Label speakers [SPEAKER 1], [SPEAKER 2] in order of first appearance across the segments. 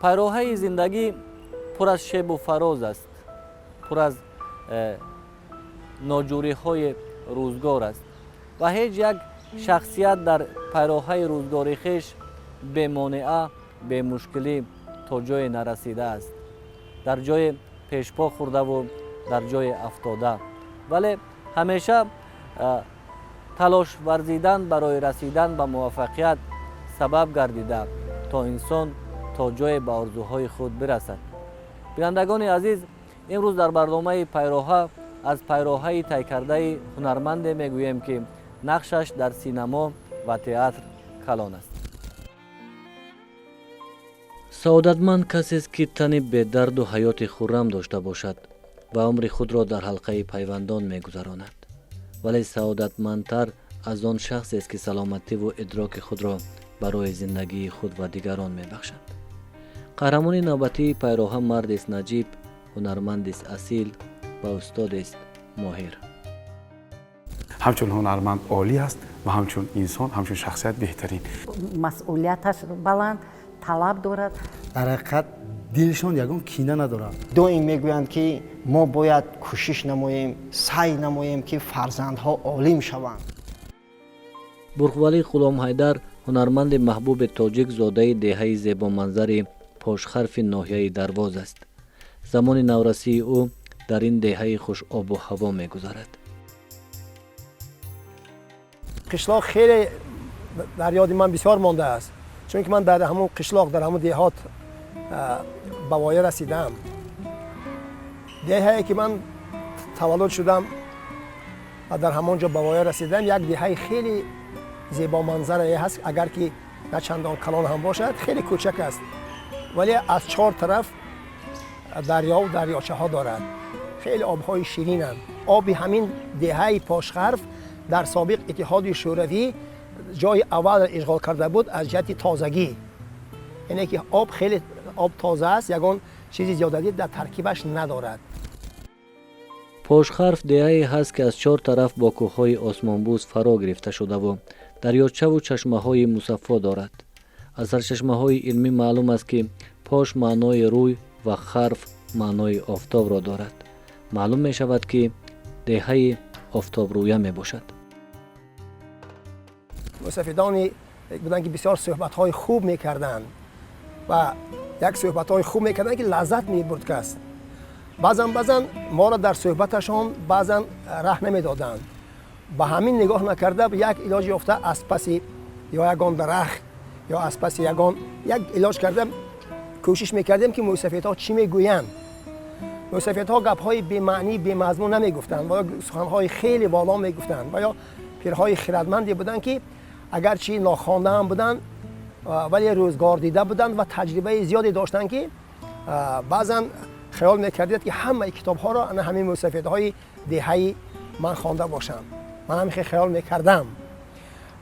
[SPEAKER 1] Пайроҳаи зиндагӣ пур аз шебу фароз аст, пур аз ноҷӯриҳои рӯзгор аст ва ҳеҷ як шахсият дар пайроҳаи рӯзгори хеш бемонеа, бемушкилӣ то ҷое нарасидааст. Дар ҷое пешпо хӯрдаву дар ҷое афтода, вале ҳамеша талош варзидан барои расидан ба муваффақият сабаб гардида, то инсон то ҷое ба орзуҳои худ бирасад. Бинандагони азиз, имрӯз дар барномаи «Пайроҳа» аз пайроҳаи тай кардаи ҳунарманде мегӯем, ки нақшаш дар синамо ва театр калон аст. Саодатманд касест, ки тани бедарду ҳаёти хуррам дошта бошад ва умри худро дар ҳалқаи пайвандон мегузаронад, вале саодатмандтар аз он шахсест, ки саломативу идроки худро барои зиндагии худ ва дигарон мебахшад. Қаҳрамони навбатии «Пайроҳа» мардест наҷиб, ҳунармандест асил ва устодест моҳир.
[SPEAKER 2] Ҳамчун ҳунарманд олӣ аст ва ҳамчун инсон, ҳамчун шахсият беҳтарин.
[SPEAKER 3] Масъулияташ баланд, талаб дорад.
[SPEAKER 4] Дар ҳақиқат, дилшон ягон кина надорад.
[SPEAKER 5] Доим мегӯянд, ки мо бояд кӯшиш намоем, саъй намоем, ки фарзандҳо олим шаванд.
[SPEAKER 1] Бурхвалӣ Ғуломҳайдар ҳунарманди маҳбуби тоҷик, зодаи деҳаи зебоманзари Пошхарфи ноҳияи Дарвоз аст. Замони наврасии ӯ дар ин деҳаи хушобу ҳаво мегузарад.
[SPEAKER 6] Қишлоқ хеле дар ёди ман бисёр мондааст, чунки ман дар ҳамун қишлоқ, дар ҳамун деҳот ба воя расидам. Деҳае ки ман таваллуд шудам ва дар ҳамон ҷо ба воя расидам, як деҳаи хеле зебоманзарае ҳаст. Агар ки на чандон калон ҳам бошад, хеле кӯчак аст, вале аз чор тараф дарёву дарёчаҳо дорад. Хеле обҳои ширинанд. Оби ҳамин деҳаи Пошхарф дар собиқ Иттиҳоди Шӯравӣ ҷои аввалро ишғол карда буд аз ҷиҳати тозагӣ, яъне ки об хеле об тоза аст, ягон чизи зиёдатӣ дар таркибаш надорад.
[SPEAKER 1] Пошхарф деҳае ҳаст, ки аз чор тараф бо кӯҳҳои осмонбӯс фаро гирифта шудаву дарёчаву чашмаҳои мусаффо дорад. Аз сарчашмаҳои илмӣ маълум аст, ки пош маънои рӯй ва харф маънои офтобро дорад. Маълум мешавад, ки деҳаи офтобрӯя мебошад.
[SPEAKER 6] Мусафидоне буданд, ки бисёр суҳбатҳои хуб мекарданд ва як суҳбатҳои хуб мекарданд, ки лаззат мебурд кас. Баъзан, баъзан моро дар суҳбаташон баъзан раҳ намедоданд. Ба ҳамин нигоҳ накарда, як илоҷ ёфта, аз паси ё ягон дарахт ё аз паси ягон як илоҷ карда, кӯшиш мекардем, ки мӯйсафедҳо чӣ мегӯянд. Мӯйсафедҳо гапҳои бемаънӣ, бемазмун намегуфтанд ва ё суханҳои хеле воло мегуфтанд ва ё пирҳои хирадманде буданд, ки агарчи нохондаам буданд, вале рӯзгор дида буданд ва таҷрибаи зиёде доштанд, ки баъзан хаёл мекардед, ки ҳамаи китобҳоро ана ҳамин мӯйсафедҳои деҳаи ман хонда бошанд. Ман ҳам хел хаёл мекардам.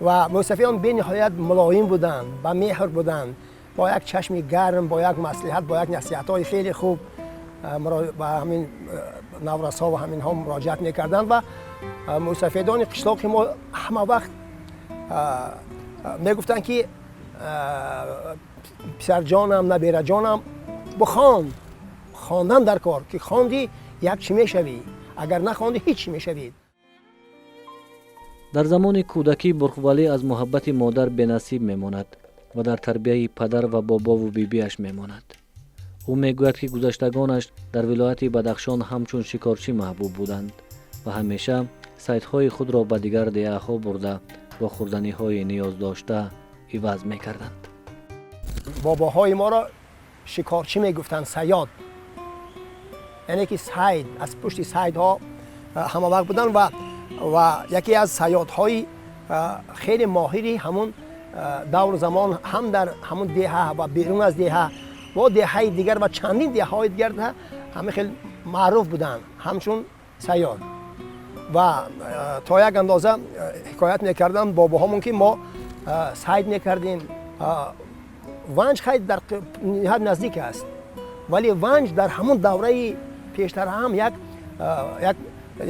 [SPEAKER 6] Ва мӯйсафедон бениҳоят мулоим буданд, ба меҳр буданд, бо як чашми гарм, бо як маслиҳат, бо як насиҳатҳои хеле хуб ба ҳамин наврасҳо ва ҳаминҳо муроҷиат мекарданд. Ва мӯйсафедони қишлоқи мо ҳама вақт мегуфтанд, ки писарҷонам, набераҷонам, бихон, хондан дар кор, ки хондӣ, як чӣ мешавӣ, агар нахондӣ, ҳеҷ чӣ мешавӣ.
[SPEAKER 1] Дар замони кӯдакӣ Бурхвалӣ аз муҳаббати модар бенасиб мемонад ва дар тарбияи падар ва бобову бибиаш мемонад. Ӯ мегӯяд, ки гузаштагонаш дар вилояти Бадахшон ҳамчун шикорчӣ маҳбуб буданд ва ҳамеша сайдҳои худро ба дигар деҳаҳо бурда, бо хӯрданиҳои ниёздошта иваз мекарданд.
[SPEAKER 6] Бобоҳои моро шикорчӣ мегуфтанд, саёд, яъне ки сайд, аз пушти сайдҳо ҳама вақт буданд ва яке аз саёдҳои хеле моҳири ҳамун давру замон ҳам дар ҳамун деҳа ва берун аз деҳа ва деҳаи дигар ва чандин деҳаҳои дигар ҳама хеле маъруф буданд ҳамчун саёд. Ва то як андоза ҳикоят мекарданд бобоҳомон, ки мо сайд мекардем. Ванҷ хай дар ниҳоят наздик аст, вале Ванҷ дар ҳамун давраи пештар ҳам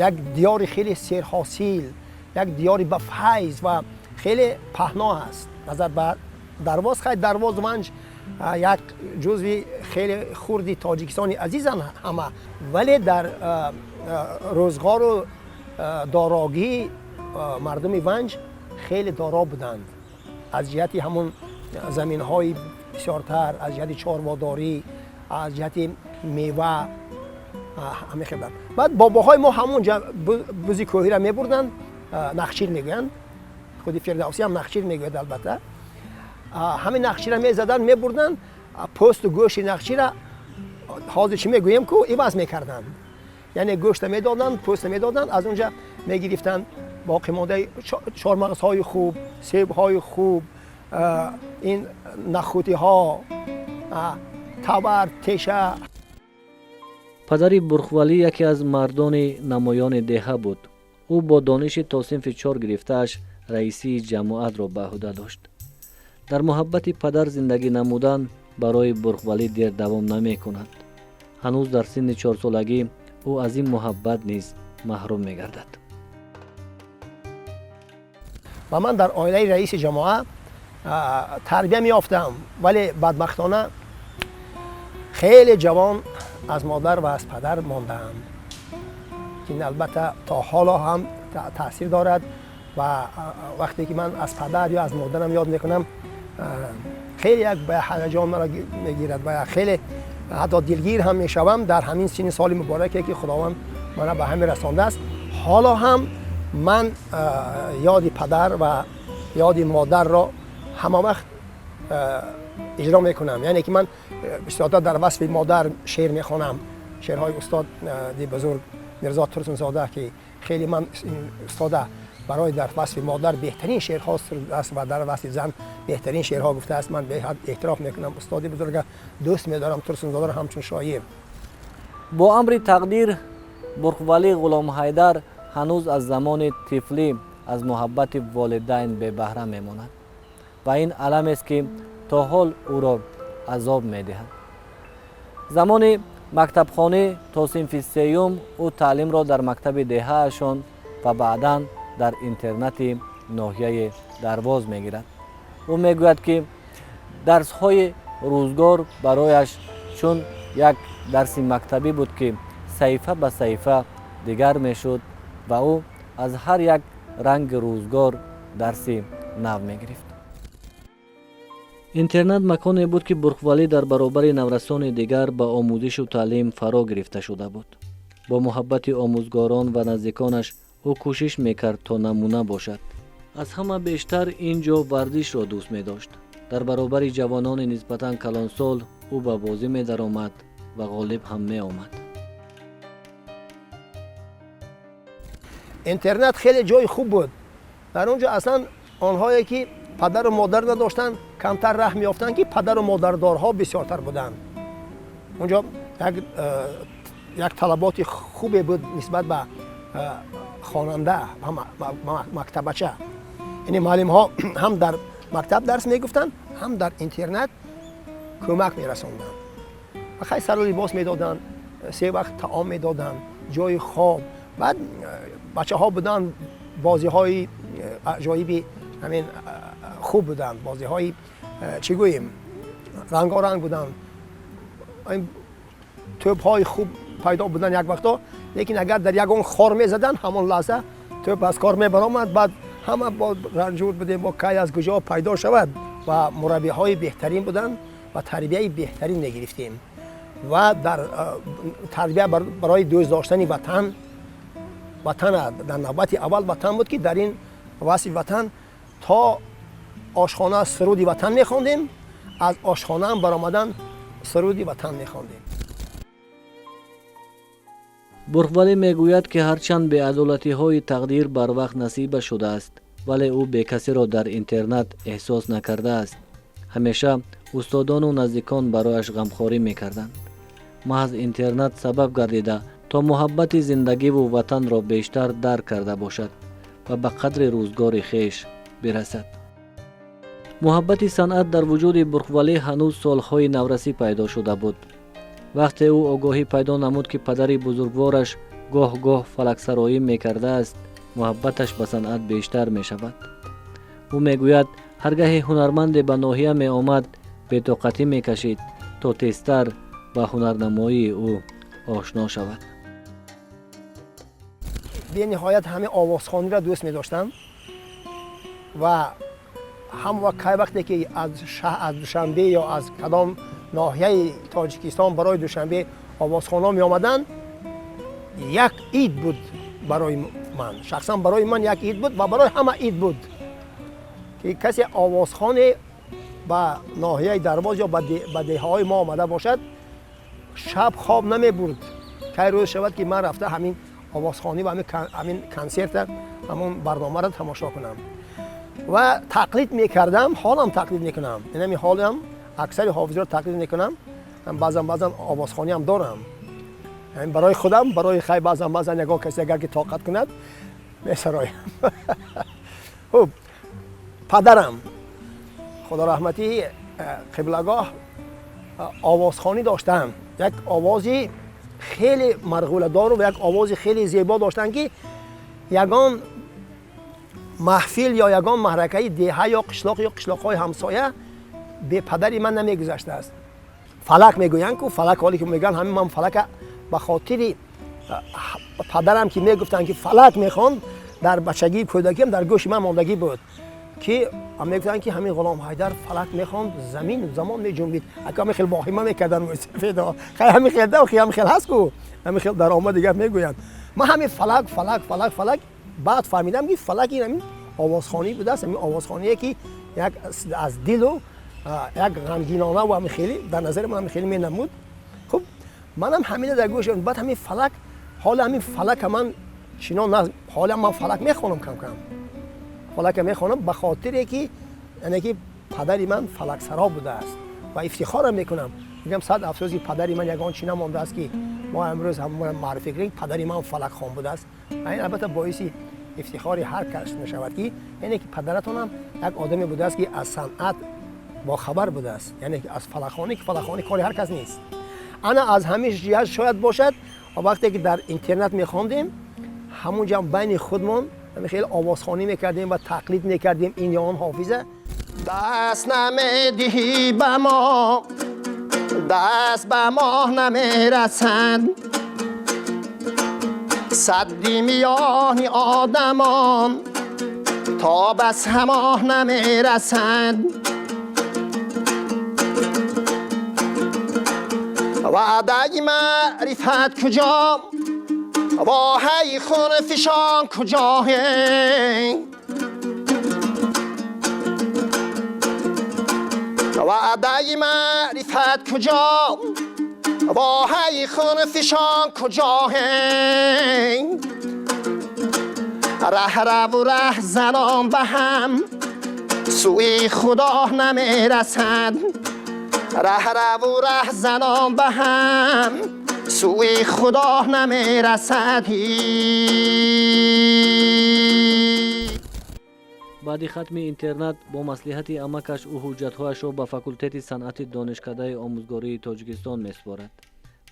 [SPEAKER 6] як диёри хеле серҳосил, як диёри ба файз ва хеле паҳно аст назар ба Дарвоз. Хай, Дарвоз, Ванҷ. Як ҷузви хеле хурди Тоҷикистони азизанд ҳама, вале дар рӯзғору дорогӣ мардуми Ванҷ хеле доро буданд, аз ҷиҳати ҳамун заминҳои бисёртар, аз ҷиҳати чорводорӣ, аз ҷиҳати мева ҳама хел. Баъд бобоҳои мо ҳамунҷа бузи кӯҳиро мебурданд, нахчир мегӯянд, худи Фирдавсӣ ҳам нахчир мегӯяд албатта. Ҳамин нахчира мезаданд, мебурданд, пӯсту гӯшти нахчира, ҳозир чӣ мегӯем ку, иваз мекарданд, яъне гӯшта медоданд, пӯста медоданд, аз онҷа мегирифтанд боқимондаи чормағзҳои хуб, себҳои хуб, ин нахӯтиҳо, табар, теша.
[SPEAKER 1] Падари Бурхвалӣ яке аз мардони намоёни деҳа буд. Ӯ бо дониши то синфи чор гирифтааш раисии ҷамоатро ба ӯҳда дошт. Дар муҳаббати падар зиндагӣ намудан барои Бурхвалӣ дер давом намекунад. Ҳанӯз дар синни чорсолагӣ ӯ аз ин муҳаббат низ маҳрум мегардад.
[SPEAKER 6] Ва ман дар оилаи раиси ҷамоа тарбия меёфтам, вале бадбахтона хеле ҷавон аз модар ва аз падар мондаам, ки ин албатта то ҳоло ҳам таъсир дорад. Ва вақте ки ман аз падар ё аз модарам ёд мекунам, хеле як ба ҳаяҷон маро мегирад ва хеле ҳатто дилгир ҳам мешавам. Дар ҳамин синни соли мубораке ки Худованд мана ба ҳамин расондааст, ҳоло ҳам ман ёди падар ва ёди модарро ҳама вақт иҷро мекунам. Яъне ки ман бисёртар дар васфи модар шеър мехонам, шеърҳои устод бузург Мирзо Турсунзода, ки хеле ман устода барои дар васфи модар беҳтарин шеърҳо сурудааст ва дар васфи зан беҳтарин шеърҳо гуфтааст. Ман беҳад эҳтиром мекунам устоди бузурга, дӯст медорам Турсунзодаро ҳамчун шоир.
[SPEAKER 1] Бо амри тақдир Бурхвалӣ Ғуломҳайдар ҳанӯз аз замони тифлӣ аз муҳаббати волидайн бебаҳра мемонад ва ин аламест, ки то ҳол ӯро азоб медиҳад. Замони мактабхонӣ то синфи сеюм ӯ таълимро дар мактаби деҳаашон ва баъдан дар интернати ноҳияи Дарвоз мегирад. Ӯ мегӯяд, ки дарсҳои рӯзгор барояш чун як дарси мактабӣ буд, ки саҳифа ба саҳифа дигар мешуд ва ӯ аз ҳар як ранги рӯзгор дарси нав мегирифт. Интернат маконе буд, ки Бурхвалӣ дар баробари наврасони дигар ба омӯзишу таълим фаро гирифта шуда буд. Бо муҳаббати омӯзгорон ва наздиконаш ӯ кӯшиш мекард, то намуна бошад. Аз ҳама бештар ин ҷо варзишро дӯст медошт. Дар баробари ҷавонони нисбатан калонсол ӯ ба бозӣ медаромад ва ғолиб ҳам меомад.
[SPEAKER 6] Интернат хеле ҷои хуб буд. Дар он ҷо аслан онҳое ки падару модар надоштанд, камтар раҳ меёфтанд, ки падару модардорҳо бисёртар буданд. Онҷо як талаботи хубе буд нисбат ба хонанда, мактабача. Яъне муаллимҳо ҳам дар мактаб дарс мегуфтанд, ҳам дар интернат кӯмак мерасонданд. Хай, сару либос медоданд, се вақт таом медоданд, ҷои хоб. Баъд бачаҳо буданд, бозиҳои аҷоиби ҳамин хуб буданд, бозиҳои чӣ гӯем, рангоранг буданд, тӯбҳои хуб пайдо буданд як вақто. Лекин агар дар ягон хор мезаданд, ҳамон лаҳза тӯб аз кор мебаромад. Баъд ҳама бо ранҷур будем, бо кай аз куҷо пайдо шавад. Ва мураббиҳои беҳтарин буданд ва тарбияи беҳтарин мегирифтем. Ва дар тарбия барои дӯст доштани ватан, ватан дар навбати аввал ватан буд, ки дар ин васфи ватан то ошхона суруди ватан мехондем, аз ошхонаам баромадан суруди ватан мехондем.
[SPEAKER 1] Бурхвалӣ мегӯяд, ки ҳарчанд беадолатиҳои тақдир барвақт насиба шудааст, вале ӯ бекасиро дар интернат эҳсос накардааст. Ҳамеша устодону наздикон барояш ғамхорӣ мекарданд. Маҳз интернат сабаб гардида, то муҳаббати зиндагиву ватанро бештар дарк карда бошад ва ба қадри рӯзгори хеш бирасад. Муҳаббати санъат дар вуҷуди Бурхвалӣ ҳанӯз солҳои наврасӣ пайдо шуда буд. Вақте ӯ огоҳӣ пайдо намуд, ки падари бузургвораш гоҳ-гоҳ фалаксароӣ мекардааст, муҳаббаташ ба санъат бештар мешавад. Ӯ мегӯяд, ҳар гаҳе ҳунарманде ба ноҳия меомад, Бетоқатӣ мекашид, то тезтар ба ҳунарнамоии ӯ ошно шавад.
[SPEAKER 6] Бениҳоят ҳамин овозхониро дӯст медоштам ва ҳам кай вақте ки аз Душанбе ё аз кадом ноҳияи Тоҷикистон барои Душанбе овозхонҳо меомаданд, як ид буд барои ман, шахсан барои ман як ид буд ва барои ҳама ид буд, ки касе овозхоне ба ноҳияи Дарвоз ё ба деҳаҳои мо омада бошад, шаб хоб намебурд, кай рӯз шавад, ки ман рафта ҳамин овозхонӣ ва ҳамин консерта, ҳамон барномаро тамошо кунам. Ва тақлид мекардам, ҳолам тақлид мекунам, инами ҳолам аксари ҳофизро тақлид мекунам. Баъзан баъзан овозхониам дорам барои худам, барои хай, баъзан баъзан ягон касе агар ки тоқат кунад, месароям. Хуб, падарам, худо раҳматӣ, қиблагоҳ, овозхонӣ доштам, як овози хеле марғуладору ва як овози хеле зебо доштанд, ки ягон маҳфил ё ягон маҳракаи деҳа ё қишлоқ ё қишлоқҳои ҳамсоя бепадари ман намегузаштааст. Фалак мегӯянд ку, фалак ҳоле ки мегӯянд, ҳамин ман фалака ба хотири падарам, ки мегуфтанд, ки фалак мехонд, дар бачагии кӯдакиам дар гӯши ман мондагӣ буд, ки мегуфтанд, ки ҳамин Ғулом Ҳайдар фалак мехонд, замин замон меҷунбид. Ака ҳамин хел воҳима мекардан мусафедо. Хай, ҳамин хел да, ҳамин хел ҳаст ку, ҳамин хел даромад дигар мегӯянд. Ман ҳамин фалак, фалак, фалак, фалак, баъд фаҳмидам, ки фалак ин ҳамин овозхонӣ будааст, ҳамин овозхоние, ки як аз дилу як ғамгинона ва ҳамин хеле дар назари ман ҳамин хеле менамуд. Хуб, манам ҳамина дар гӯш, баъд ҳамин фалак, ҳола ҳамин фалака ман шино, ҳола ман фалак мехонам, кам кам фалака мехонам, ба хотире ки яъне ки падари ман фалаксаро будааст ва ифтихорам мекунам, мегӯям: сад афсӯс, ки падари ман ягон чӣ намондааст, ки мо имрӯз ҳамон маърифӣ кунем, падари ман фалакхон будааст. Ин албатта боиси ифтихори ҳар кас мешавад, ки яъне ки падаратонам як одаме будааст, ки аз санъат бохабар будааст, яъне ки аз фалакхонӣ, ки фалакхонӣ кори ҳар кас нест. Ана аз ҳамин ҷиҳат шояд бошад, вақте ки дар интернат мехондем, ҳамун ҷам байни худмон хеле овозхонӣ мекардем ва тақлид мекардем ин ё он ҳофиза.
[SPEAKER 5] Даст намедиҳӣ ба мо, даст ба моҳ намерасанд, садди миёни одамон то ба самоҳ намерасанд. Ваъдаи маърифат куҷо, воҳаи хунфишон куҷо? Ваъдаи маърифат куҷо, воҳаи хунфишон куҷо? Раҳраву раҳзанон ба ҳам сӯи Худо намерасанд, раҳраву раҳзанон ба ҳам сӯи Худо намерасад.
[SPEAKER 1] Баъди хатми интернат бо маслиҳати амакаш ӯ ҳуҷҷатҳояшро ба факултети санъати Донишкадаи омӯзгории Тоҷикистон месупорад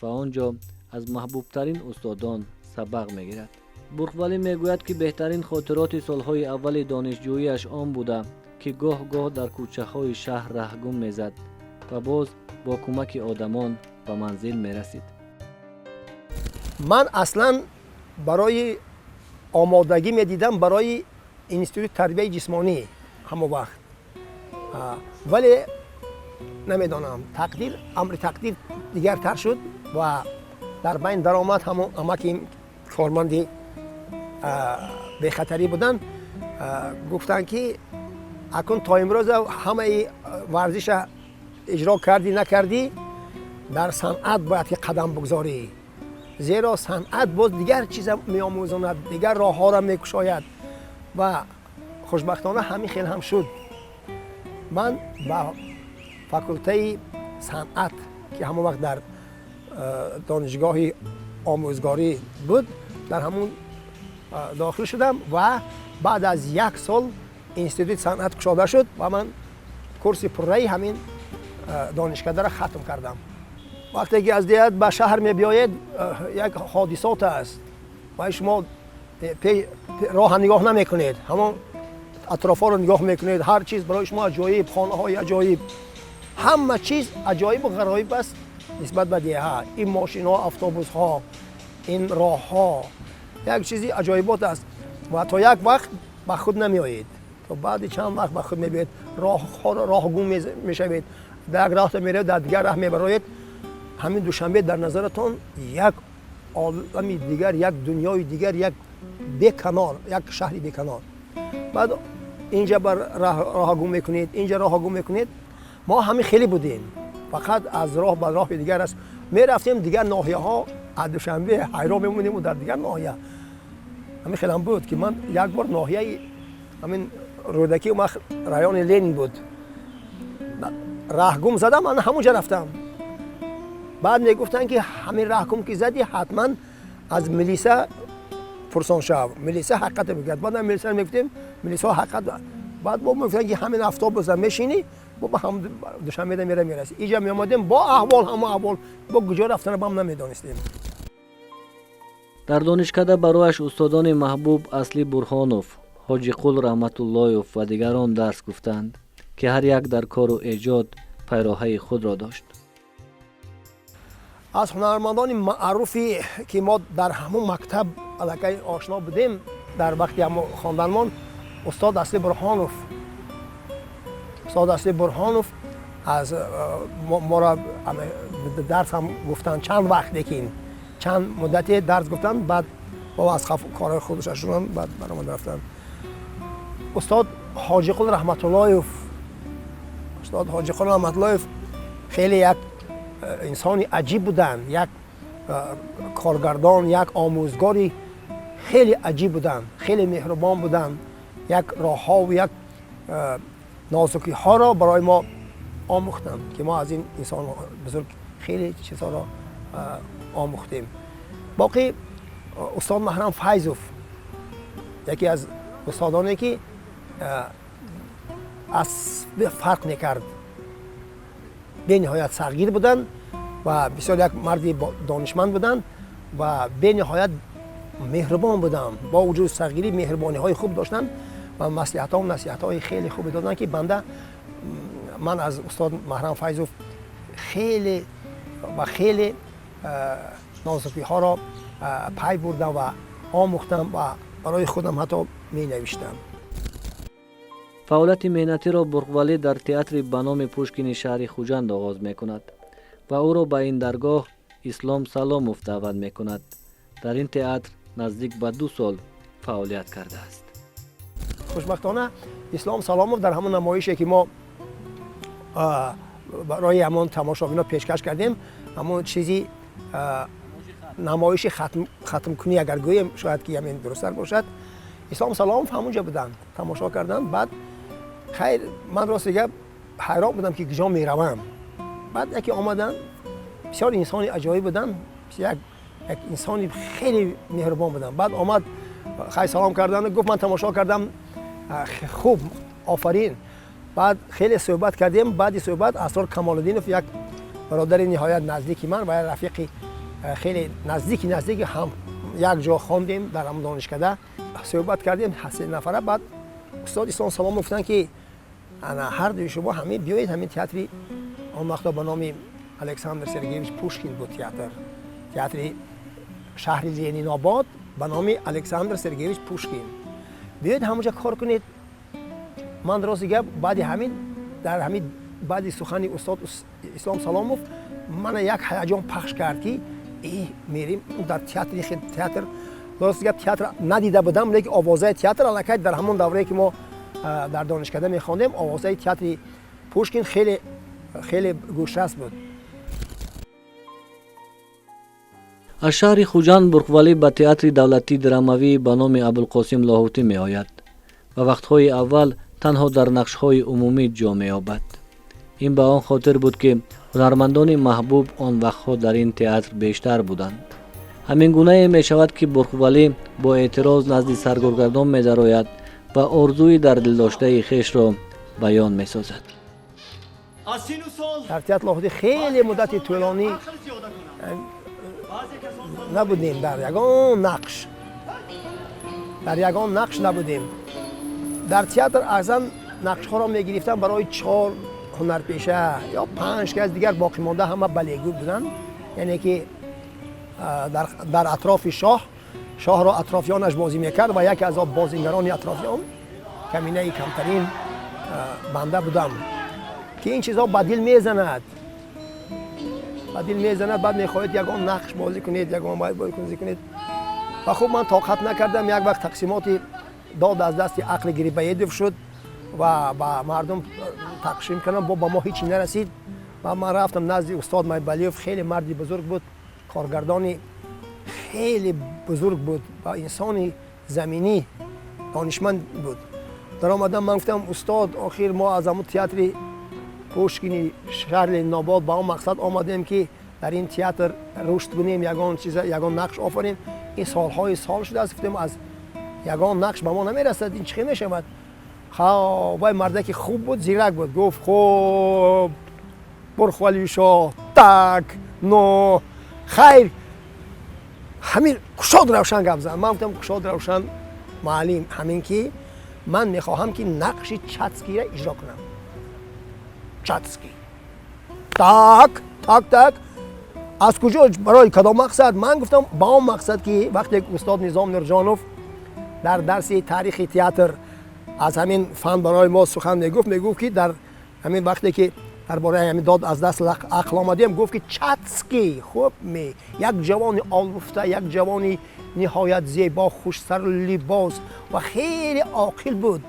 [SPEAKER 1] ва он ҷо аз маҳбубтарин устодон сабақ мегирад. Бурхвалӣ мегӯяд, ки беҳтарин хотироти солҳои аввали донишҷӯиаш он буда, ки гоҳ-гоҳ дар кӯчаҳои шаҳр раҳгум мезад ва боз бо кӯмаки одамон ба манзил мерасид.
[SPEAKER 6] Ман аслан барои омодагӣ медидам барои институти тарбияи ҷисмонӣ ҳамон вақт, вале намедонам, тақдир, амри тақдир дигартар шуд ва дар байн даромад ҳамон амаки корманди бехатарӣ буданд. Гуфтанд, ки акун то имрӯза ҳамаи варзиша иҷро кардӣ, накардӣ, дар санъат бояд ки қадам бигзорӣ, зеро санъат боз дигар чиза меомӯзонад, дигар роҳҳоро мекушояд. Ва хушбахтона ҳамин хел ҳам шуд. Ман ба факултаи санъат, ки ҳамон вақт дар донишгоҳи омӯзгорӣ буд, дар ҳамун дохил шудам ва баъд аз як сол институти санъат кушода шуд ва ман курси пурраи ҳамин донишкадаро хатм кардам. Вақте ки аз деҳат ба шаҳр мебиёед, як ҳодисот аст ва шумо роҳа нигоҳ намекунед, ҳамон атрофҳоро нигоҳ мекунед. Ҳар чиз барои шумо аҷоиб, хонаҳои аҷоиб. Ҳама чиз аҷоибу ғароиб аст нисбат ба деҳа. Ин мошинҳо, автобусҳо, ин роҳҳо як чизи аҷоибот аст ва то як вақт ба худ намеоед, то баъди чанд вақт ба худ мебиёед, роҳҳоро роҳ гум мешавед, дар як роҳта меравед, дар дигар раҳ мебароед. Ҳамин Душанбе дар назаратон як олами дигар, як дунёи дигар, як беканор, як шаҳри беканор. Баъд инҷа ба роҳа гум мекунед, инҷа роҳа гум мекунед. Мо ҳамин хеле будем, фақат аз роҳ ба роҳи дигар аст мерафтем, дигар ноҳияҳо, аз Душанбе ҳайрон мемонем дар дигар ноҳия. Ҳамин хелам буд, ки ман як бор ноҳияи ҳамин Рӯдакӣ, он вақт райони Ленин буд, раҳгум задам, ман ҳамонҷа рафтам. Баъд мегуфтанд, ки ҳамин раҳгум ки задӣ, ҳатман аз милиса пурсон шав, милиса ҳақиқата мегӯяд. Баъд милиса мегуфтем, милисаҳо ҳақиқат. Баъд бо мегуфтанд, ки ҳамин автобуса мешинӣ, бо ба ҳам Душанбеда мера мерасӣ. Иҷа меомадем, бо аҳвол ҳама аҳвол, бо куҷо рафтана бам намедонистем.
[SPEAKER 1] Дар донишкада барояш устодони маҳбуб Аслӣ Бурҳонов, Ҳоҷиқул Раҳматуллоев ва дигарон дарс гуфтанд, ки ҳар як дар кору эҷод пайроҳаи худро дошт.
[SPEAKER 6] Аз ҳунармандони маъруфе, ки мо дар ҳамон мактаб аллакай ошно будем, дар вақти ҳамо хонданмон, устод Асли Бурҳонов. Устод Асли Бурҳонов аз моро дарс ҳам гуфтанд чанд вақт, лекин чанд муддате дарс гуфтанд, баъд бо аз корҳои худаш шуданд, баъд баромада рафтанд. Устод Ҳоҷиқул Раҳматуллоев. Устод Ҳоҷиқул Раҳматуллоев хеле як инсони аҷиб буданд, як коргардон, як омӯзгори хеле аҷиб буданд, хеле меҳрубон буданд, як роҳҳову як нозукиҳоро барои мо омӯхтанд, ки мо аз ин инсон бузург хеле чизҳоро омӯхтем. Боқӣ устод Маҳрам Файзов, яке аз устодоне, ки аз фарқ мекард, бениҳоят сағгир буданд ва бисёр як марди донишманд буданд ва бениҳоят меҳрубон буданд. Бо вуҷуди сағгирӣ меҳрубониҳои хуб доштанд ва маслиҳатҳо, насиҳатҳои хеле хубе доданд, ки банда ман аз устод Маҳрам Файзов хеле ва хеле нозукиҳоро пай бурдам ва омӯхтам ва барои худам ҳатто менавиштам.
[SPEAKER 1] Фаъолияти меҳнатиро Бурқвалӣ дар театри ба номи Пушкини шаҳри Хуҷанд оғоз мекунад ва ӯро ба ин даргоҳ Ислом Саломов даъват мекунад. Дар ин театр наздик ба 2 сол фаъолият кардааст.
[SPEAKER 6] Хушбахтона, Ислом Саломов дар ҳамон намоише, ки мо барои ҳамон тамошобино пешкаш кардем, ҳамон чизи намоиши хатмкунӣ агар гӯем, шояд ки ҳамин дурусттар бошад, Ислом Саломов ҳамонҷа буданд, тамошо карданд. Баъд хайр, ман рости гап ҳайрон будам, ки куҷо меравам. Баъд яке омаданд, бисёр инсони аҷоиб буданд, як инсони хеле меҳрубон буданд. Баъд омад, хай, салом кардан, гуфт: «Ман тамошо кардам, хуб, офарин». Баъд хеле суҳбат кардем. Баъди суҳбат Асрор Камолиддинов, як бародари ниҳоят наздики ман ва як рафиқи хеле наздики наздики, ҳам як ҷо хондем дар ҳамон донишкада, суҳбат кардем се нафара. Баъд устод Ислом Саломов гуфтанд, ки ана ҳардуи шумо ҳамин биёед ҳамин театри, он вақто ба номи Александр Сергеевич Пушкин буд театр, театри шаҳри Ленинобод ба номи Александр Сергеевич Пушкин, биёед ҳамонҷа кор кунед. Ман рости гап, баъди ҳамин, дар ҳамин баъди сухани устод Ислом Саломов мана як ҳаяҷон пахш кард, ки мерим дар театри. Театр, рости гап, театр надида будам, лекин овозаи театр аллакай дар ҳамон даврае, ки мо дар донишкада мехондем, овозаи театри Пушкин хеле хеле гӯшрас буд.
[SPEAKER 1] Аз шаҳри Хуҷанд Бурқвалӣ ба театри давлатии драмавӣ ба номи Абулқосим Лоҳутӣ меояд ва вақтҳои аввал танҳо дар нақшҳои умумӣ ҷо меёбад. Ин ба он хотир буд, ки ҳунармандони маҳбуб он вақтҳо дар ин театр бештар буданд. Ҳамин гунае мешавад, ки Бурқвалӣ бо эътироз назди саркоргардон медарояд ва орзуи дар дилдоштаи хешро баён месозад.
[SPEAKER 6] Дар театр Лоҳутӣ хеле муддати тӯлонӣ набудем дар ягон нақш, дар ягон нақш набудем. Дар театр аъзан нақшҳоро мегирифтам барои чор Ҳунарпеша ё панҷ кас дигар боқимонда ҳама балегӯ буданд, яъне ки дар атрофи шоҳ, шоҳро атрофиёнаш бозӣ мекард ва яке аз бозингарони атрофиён, каминаи камтарин банда будам, ки ин чизҳо ба дил мезанад, ба дил мезанад. Баъд мехоҳед ягон нақш бозӣ кунед, ягон бозӣ кунед. Ва хуб, ман тоқат накардам. Як вақт тақсимоти «Дод аз дасти ақли Грибоедов» шуд ва ба мардум тақсим кардам, бо ба мо ҳечи нарасид. Ва ман рафтам назди устод Майбалиев. Хеле марди бузург буд, коргардони хеле бузург буд ва инсони заминӣ, донишманд буд. Даромадам, ман гуфтам: «Устод, охир мо аз ҳамун театри Пушкини шаҳри Ленинобод ба он мақсад омадем, ки дар ин театр рушд кунем, ягон чиз, ягон нақш офарем. Ин солҳои сол шудааст, гуфтем, аз ягон нақш ба мо намерасад. Ин чӣ хел мешавад?» Вай мардаки хуб буд, зирак буд. Гуфт: «Хуб, Бурхвалишоҳ, так, но хайр, ҳамин кушод равшан гап зан». Ман гуфтам: «Кушод равшан, муаллим, ҳамин ки ман мехоҳам, ки нақши Чатскийра иҷро кунам». «Чатский? Так, так, так, аз куҷо, барои кадом мақсад?» Ман гуфтам: «Ба он мақсад, ки вақте устод Низом Нурҷонов дар дарси таърихи театр аз ҳамин фан барои мо сухан мегуфт, мегуфт, ки дар ҳамин вақте ки дар бораи ҳамин «Дод аз даст ақл» омадем, гуфт, ки Чатский хуб як ҷавони олуфта, як ҷавони ниҳоят зебо, хушсару либос ва хеле оқил буд.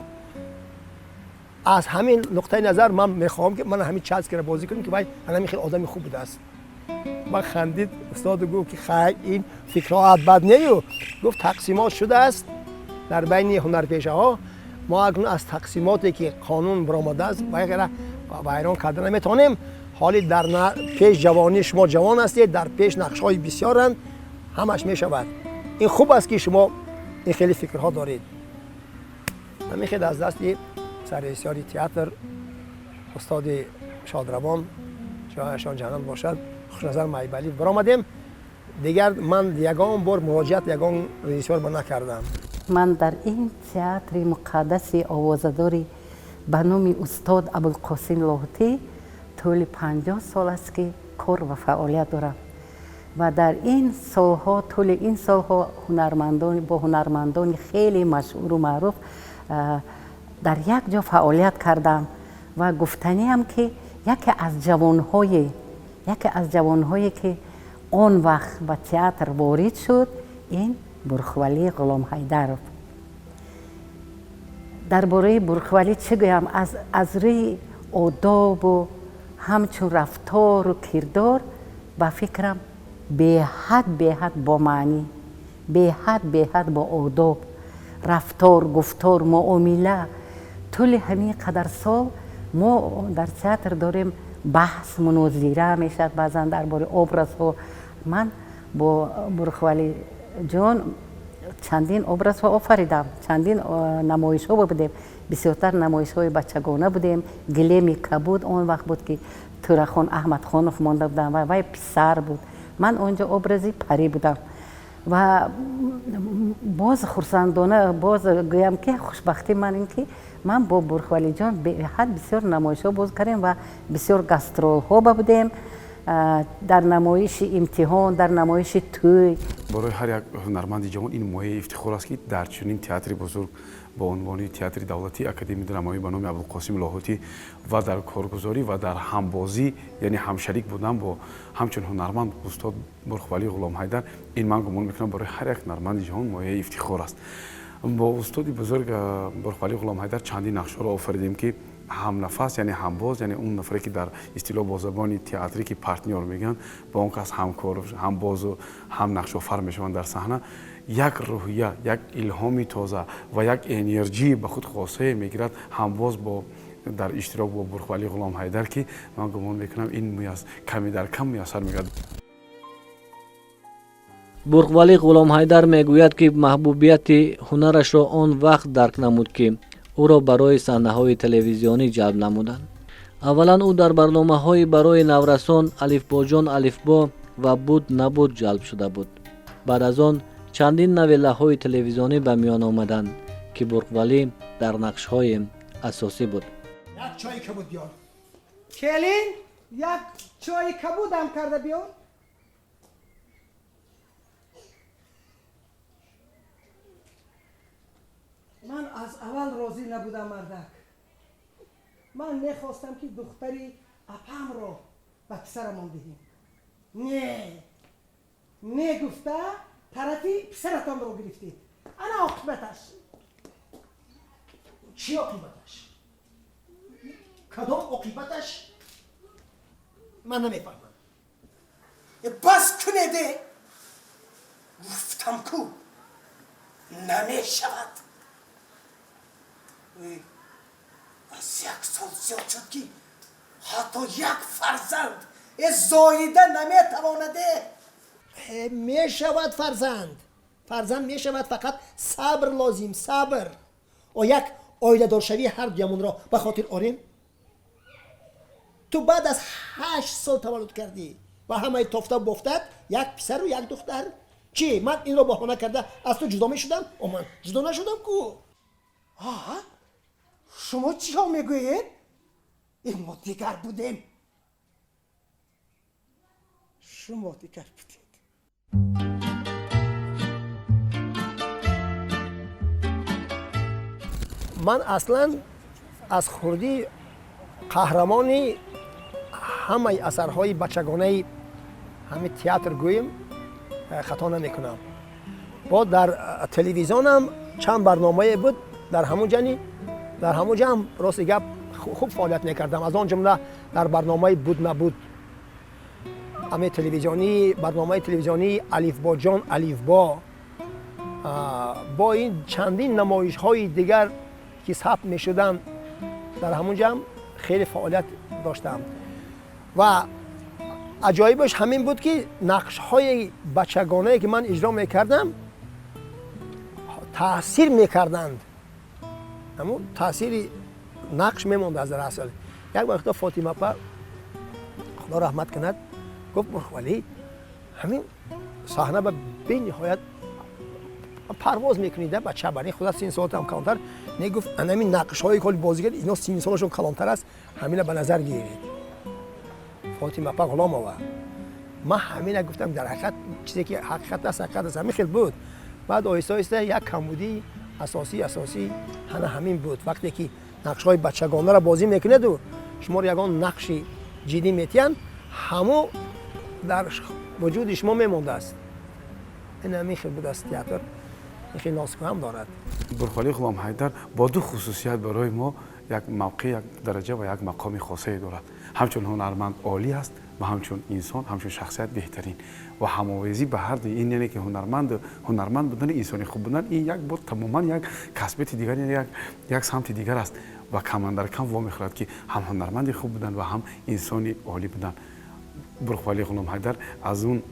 [SPEAKER 6] Аз ҳамин нуқтаи назар ман мехоҳам, ки ман ҳамин Чатскиро бозӣ кунем, ки вай ҳамин хеле одами хуб будааст». Ва хандид устоду гуфт, ки хай, ин фикрҳоат бад нею. Гуфт: «Тақсимот шудааст дар байни ҳунарпешаҳо. Мо акнун аз тақсимоте, ки қонун баромадааст, вайра вайрон карда наметавонем. Ҳоли дар пеш ҷавонӣ, шумо ҷавон ҳастед, дар пеш нақшҳои бисёранд, ҳамаш мешавад. Ин хуб аст, ки шумо ин хеле фикрҳо доред». Ҳамин хел аз дасти саррежиссёри театр, устоди шодравон, ҷояшон ҷаннат бошад, Хушназар Майбалиев баромадем. Дигар ман ягон бор муроҷиат ягон режиссёр ба накардам.
[SPEAKER 3] Ман дар ин театри муқаддаси овозадори ба номи устод Абулқосим Лоҳутӣ тӯли 50 сол аст, ки кор ва фаъолият дорам. Ва дар ин солҳо, тӯли ин солҳо ҳунармандон бо ҳунармандони хеле машҳуру маъруф дар як ҷо фаъолият кардам. Ва гуфтаниам, ки яке аз ҷавонҳое, ки он вақт ба театр ворид шуд, ин Бурхвалӣ Ғуломҳайдаров. Дар бораи Бурхвалӣ чӣ гӯям? Аз рӯи одобу ҳамчун рафтору кирдор, ба фикрам, беҳад беҳад бомаънӣ, беҳад беҳад бо одоб, рафтор, гуфтор, муомила. Тӯли ҳамин қадар сол мо дар театр дорем, баҳс, мунозира мешавад баъзан дар бораи образҳо. Ман бо Бурхвалиҷон чандин образҳо офаридам, чандин намоишҳо будем. Бисёртар намоишҳои бачагона будем. «Гилеми кабуд» он вақт буд, ки Турахон Аҳмадхонов монда будам ва вай писар буд, ман он ҷо образи парӣ будам. Ва боз хурсандона боз гӯям, ки хушбахтии ман ин, ки ман бо Бурхвалиҷон беҳад бисёр намоишҳо боз кардем ва бисёр гастролҳо ба будем, дар намоиши «Имтиҳон», дар намоиши «Тӯй».
[SPEAKER 2] Барои ҳар як ҳунарманди ҷавон ин мояи ифтихор аст, ки дар чунин театри бузург бо унвони Театри давлатии академии драмавӣ ба номи Абдулқосим Лоҳутӣ ва дар коргузорӣ ва дар ҳамбозӣ, яъне ҳамшарик будан бо ҳамчун ҳунарманд устод Бурхвалӣ Ғуломҳайдар, ин, ман гумон мекунам, барои ҳар як ҳунарманди ҷаҳон мояи ифтихор аст. Бо устоди бузург Бурхвалӣ Ғуломҳайдар чандин нақшҳоро офаридем, ки ҳамнафас, яъне ҳамбоз, яъне он нафаре, ки дар истилоҳ бо забони театрӣ ки партнёр мегӯянд, бо он кас ҳамкор, ҳамбозу ҳам нақшофар мешаванд дар саҳна, як рӯҳия, як илҳоми тоза ва як энерҷии ба худ хосае мегирад ҳамбоз бо дар иштирок бо Бурхвалӣ Ғуломҳайдар, ки ман гумон мекунам, ин каме дар кам муяссар мегардад.
[SPEAKER 1] Бурғвалӣ Ғуломҳайдар мегӯяд, ки маҳбубияти ҳунарашро он вақт дарк намуд, ки ӯро барои саҳнаҳои телевизионӣ ҷалб намуданд. Аввалан ӯ дар барномаҳои барои наврасон «Алифбоҷон алифбо» ва «Буд набуд» ҷалб шуда буд. Баъд аз он чандин новеллаҳои телевизионӣ ба миён омаданд, ки Бурғвалӣ дар нақшҳои асосӣ буд.
[SPEAKER 6] Як чойи кабуд биёр.
[SPEAKER 7] Келин, як чойи кабудам карда биёр. Ман аз аввал розӣ набудам, мардак. Ман мехостам, ки духтари апамро ба писарамон диҳем. Не, не гуфта тарафи писаратонро гирифтед. Ана оқибаташ.
[SPEAKER 6] Чӣ оқибаташ? Кадом оқибаташ? Ман намефаҳмам.
[SPEAKER 7] Бас кунеде, гуфтам ку, намешавад. Аз як сол зиёд шуд, ки ҳатто як фарзанд зоида наметавонаде.
[SPEAKER 6] Мешавад фарзанд, фарзанд мешавад, фақат сабр лозим, сабр. О, як оиладоршавии ҳар дуямонро ба хотир орем. Ту баъд аз 8 сол таваллуд кардӣ ва ҳамаи тофта бофтат як писару як духтар. Чӣ, ман инро баҳона карда аз ту ҷудо мешудам? О, ман ҷудо нашудам ку.
[SPEAKER 7] Шумо чиҳо мегӯед? Мо дигар будем, шумо дигар будед.
[SPEAKER 6] Ман аслан аз хурдӣ қаҳрамони ҳамаи асарҳои бачагонаи ҳамин театр гӯем, хато намекунам. Бо дар телевизионам чанд барномае буд, дар ҳамун ҷани дар ҳамун ҷа ҳам, рости гап, хуб фаъолият мекардам. Аз он ҷумла дар барномаи «Буд набуд», ҳамин телевизионӣ, барномаи телевизионии «Алифбоҷон алифбо», бо ин чандин намоишҳои дигар, ки сабт мешуданд, дар ҳамун ҷа ҳам хеле фаъолият доштам. Ва аҷоибаш ҳамин буд, ки нақшҳои бачагонае, ки ман иҷро мекардам, таъсир мекарданд. Ҳамун таъсири нақш мемонд аз дар асл. Як вақто Фотимапа, Худо раҳмат кунад, гуфт: «Бурхвалӣ, ҳамин саҳна ба бениҳоят парвоз мекунида, бача барин худат син солатам калонтар не». Гуфт: «Анамин нақшҳои коли бозигар, ино син солашон калонтар аст, ҳамина ба назар гиред». Фотимапа Ғуломова. Ман ҳамина гуфтам, дар ҳақиқат чизе ки ҳақиқат аст, ҳақиқат аст, ҳамин хел буд. Баъд оҳиста оҳиста як камбудии асосӣ ҳана ҳамин буд. Вақте ки нақшҳои бачагонаро бозӣ мекунеду шуморо ягон нақши ҷиддӣ метиҳанд, ҳамо дар вуҷуди шумо мемондааст. Ин ҳамин хел будааст. Театр ин хел носикҳо ҳам дорад.
[SPEAKER 2] Бурхвалӣ Ғуломҳайдар бо ду хусусият барои мо як мавқеъ, як дараҷа ва як мақоми хосае дорад. Ҳамчун ҳунарманд олӣ аст ва ҳамчун инсон, ҳамчун шахсият беҳтарин. Ва ҳамовезӣ ба ҳар ду ин, яъне ки ҳунарманд будан, инсони хуб будан, ин як бор тамоман як касбияти дигар, яъне як самти дигар аст. Ва камандар кам вомехӯрад, ки ҳам ҳунарманди хуб будан ва ҳам инсони олӣ будан. Бурхвалӣ Ғуломҳайдар аз он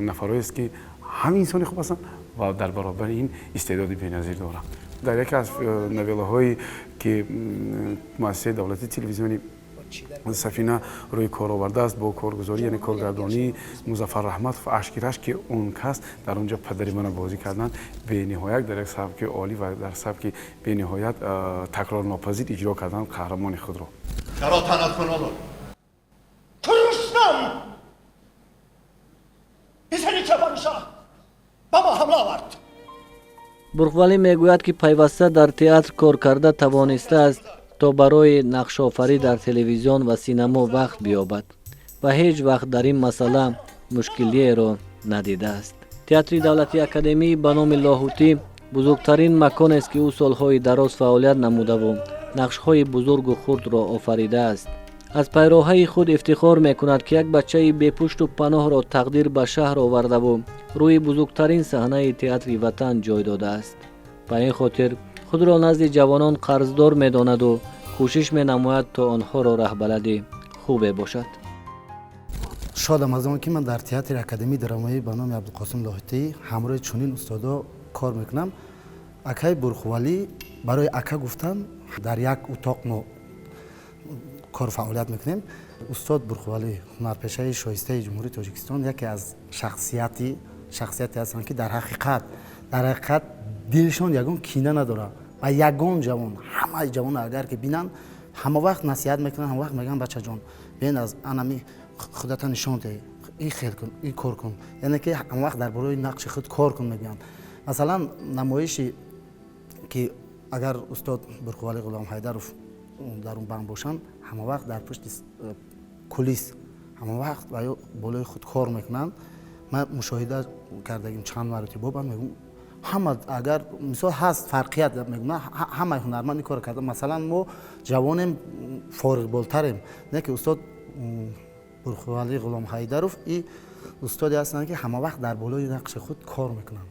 [SPEAKER 2] нафарҳоест, ки ҳам инсони хуб ҳастанд ва дар баробари ин истеъдоди беназир доранд. Дар яке аз новеллаҳое, ки муассисаи давлатии телевизиони Сафина рӯи кор овардааст, бо коргузорӣ, яъне коргардонии Музаффар Раҳматов, «Ашки рашк», ки он кас дар он ҷо падари мана бозӣ карданд, бениҳоят дар як сабки олӣ ва дар сабки бениҳоят такрорнопазир иҷро карданд қаҳрамони худро.
[SPEAKER 8] Чаро таназкунонро?
[SPEAKER 7] Рустам, писари Чапаншоҳ, ба мо ҳамла овард.
[SPEAKER 1] Бурхвалӣ мегӯяд, ки пайваста дар театр кор карда тавонистааст, то барои нақшофарӣ дар телевизион ва синамо вақт биёбад ва ҳеҷ вақт дар ин масъала мушкилиеро надидааст. Театри давлатии академӣ ба номи Лоҳутӣ бузургтарин маконест, ки ӯ солҳои дароз фаъолият намудаву нақшҳои бузургу хурдро офаридааст. Аз пайроҳаи худ ифтихор мекунад, ки як бачаи бепушту паноҳро тақдир ба шаҳр овардаву рӯи бузургтарин саҳнаи театри ватан ҷой додааст. Ба ин хотир худро назди ҷавонон қарздор медонаду кӯшиш менамояд, то онҳоро раҳбалади хубе бошад.
[SPEAKER 4] Шодам аз он, ки ман дар театри академии драмавӣ ба номи Абдулқосим Лоҳутӣ ҳамроҳи чунин устодо кор мекунам. Акаи Бурхувалӣ, барои ака гуфтан, дар як утоқ мо кор фаъолият мекунем. Устод Бурхувалӣ, ҳунарпешаи шоистаи Ҷумҳурии Тоҷикистон, яке аз шахсияте ҳастанд, ки дар ҳақиқат дилшон ягон кина надорад ва ягон ҷавон, ҳамаи ҷавон агар ки бинанд. Ҳама вақт насиҳат мекунанд, ҳама вақт мегӯянд: «Бачаҷон, биен, аз анами худата нишон деҳ, ин хел кун, ин кор кун», яъне ки ҳама вақт дар бораи нақши худ кор кун мегӯянд. Масалан, намоише ки агар устод Бурхувалӣ Ғуломҳайдаров дар он банд бошанд, ҳама вақт дар пушти кулис ҳама вақт ва ё болои худ кор мекунанд. Ман мушоҳида кардагим чанд маротиба. Бан мегӯм, ҳама агар мисол ҳаст, фарқият мегӯм, ҳамаи ҳунарманд ин кор карда. Масалан, мо ҷавонем, фориғболтарем, не ки устод Бурхувалӣ Ғуломҳайдаров и устоде ҳастанд, ки ҳама вақт дар болои нақши худ кор мекунанд.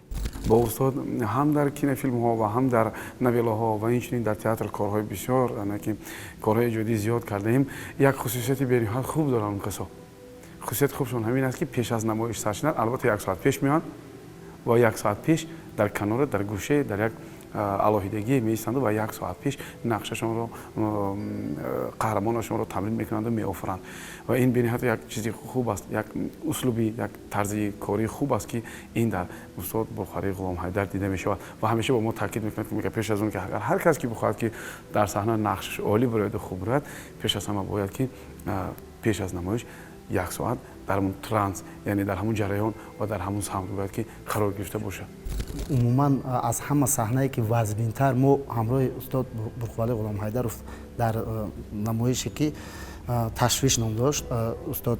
[SPEAKER 2] Бо устод ҳам дар кинофилмҳо ва ҳам дар новеллаҳо ва инчунин дар театр корҳои бисёр, ки корҳои эҷодӣ зиёд кардаем. Як хусусияти бениҳоят хуб доранд он касо. Хусусияти хубшон ҳамин аст, ки пеш аз намоиш сар шудан, албатта, як соат пеш меоянд ва як соат пеш дар канора, дар гӯше, дар як алоҳидагие меистанду ва як соат пеш нақшашонро, қаҳрамонашонро тамрин мекунанду меофаранд. Ва ин бениҳоят як чизи хуб аст, як услуби, як тарзи кории хуб аст, ки ин дар устод Бурхувалӣ Ғуломҳайдар дида мешавад. Ва ҳамеша бо мо таъкид мекунад, ки мега, пеш аз он ки агар ҳар кас ки бихоҳад, ки дар саҳна нақшаш олӣ бирояду хуб бирояд, пеш аз ҳама бояд, ки пеш аз намоиш як соат дар ҳамун транс, яъне дар ҳамун ҷараён ва дар ҳамун самт бояд, ки қарор гирифта бошад.
[SPEAKER 4] Умуман, аз ҳама саҳнае ки вазбинтар, мо ҳамроҳи устод Бурхувалӣ Ғуломҳайдаров дар намоише ки «Ташвиш» ном дошт, устод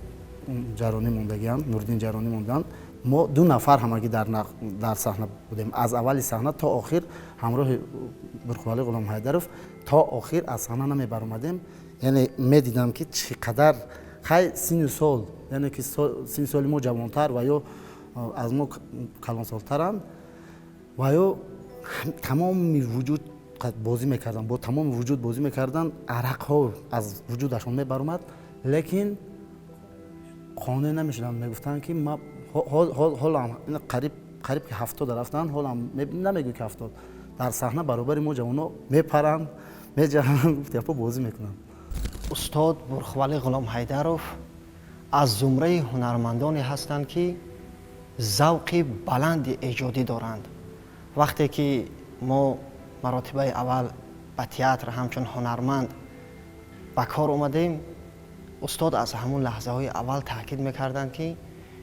[SPEAKER 4] Ҷаронӣ мондагианд, Нуриддин Ҷаронӣ монданд, мо ду нафар ҳамагӣ дар саҳна будем. Аз аввали саҳна то охир ҳамроҳи Бурхувалӣ Ғуломҳайдаров то охир аз саҳна намебаромадем. Яъне медидам, ки чӣ қадар хай синну сол, яъне ки синну соли мо ҷавонтар ва ё аз мо калонсолтаранд, ва ё тамоми вуҷуд бозӣ мекарданд, бо тамоми вуҷуд бозӣ мекарданд. Арақҳо аз вуҷудашон мебаромад, лекин қонеъ намешуданд. Мегуфтанд, ки ма ҳолам қариб ки 70 рафтанд, ҳолам намегӯй ки 70, дар саҳна баробари мо ҷавоно мепаранд, меҷаҳанд, гуфтияпо бозӣ мекунанд.
[SPEAKER 5] Устод Бурхувалӣ Ғуломҳайдаров аз зумраи ҳунармандоне ҳастанд, ки завқи баланди эҷодӣ доранд. Вақте ки мо маротибаи аввал ба театр ҳамчун ҳунарманд ба кор омадем, устод аз ҳамун лаҳзаҳои аввал таъкид мекарданд, ки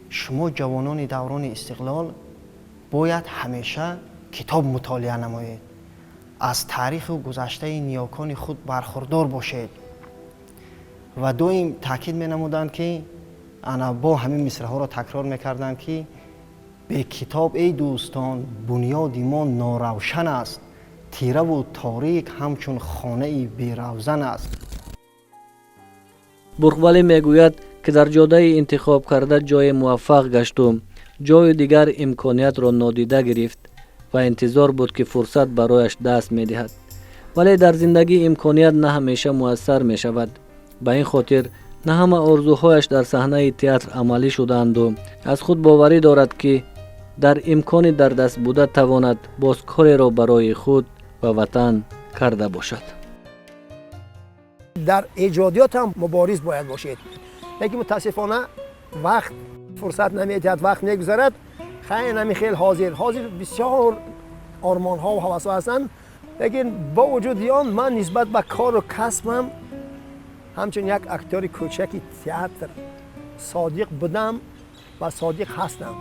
[SPEAKER 5] шумо ҷавонони даврони истиқлол бояд ҳамеша китоб мутолиа намоед, аз таъриху гузаштаи ниёкони худ бархурдор бошед. Ва доим таъкид менамуданд, ки ана бо ҳамин мисраҳоро такрор мекарданд, ки бе китоб, эй дӯстон, бунёди мо норавшан аст, тираву торик ҳамчун хонаи беравзан аст.
[SPEAKER 1] Бурхвалӣ мегӯяд, ки дар ҷодаи интихобкарда ҷое муваффақ гашту ҷои дигар имкониятро нодида гирифт ва интизор буд, ки фурсат барояш даст медиҳад. Вале дар зиндагӣ имконият на ҳамеша муяссар мешавад. Ба ин хотир на ҳама орзуҳояш дар саҳнаи театр амалӣ шудаанду аз худ боварӣ дорад, ки дар имкони дар даст буда тавонад боз кореро барои худ ва ватан карда бошад.
[SPEAKER 6] Дар эҷодиёт ҳам мубориз бояд бошед, лекин мутаассифона вақт фурсат намедиҳад, вақт мегузарад. Хай, ҳамин хел ҳозир бисёр ормонҳо ва ҳавасҳо ҳастанд, лекин бо вуҷуди он ман нисбат ба кору касбам ҳамчун як актёри кӯчаки театр содиқ будам ва содиқ ҳастам.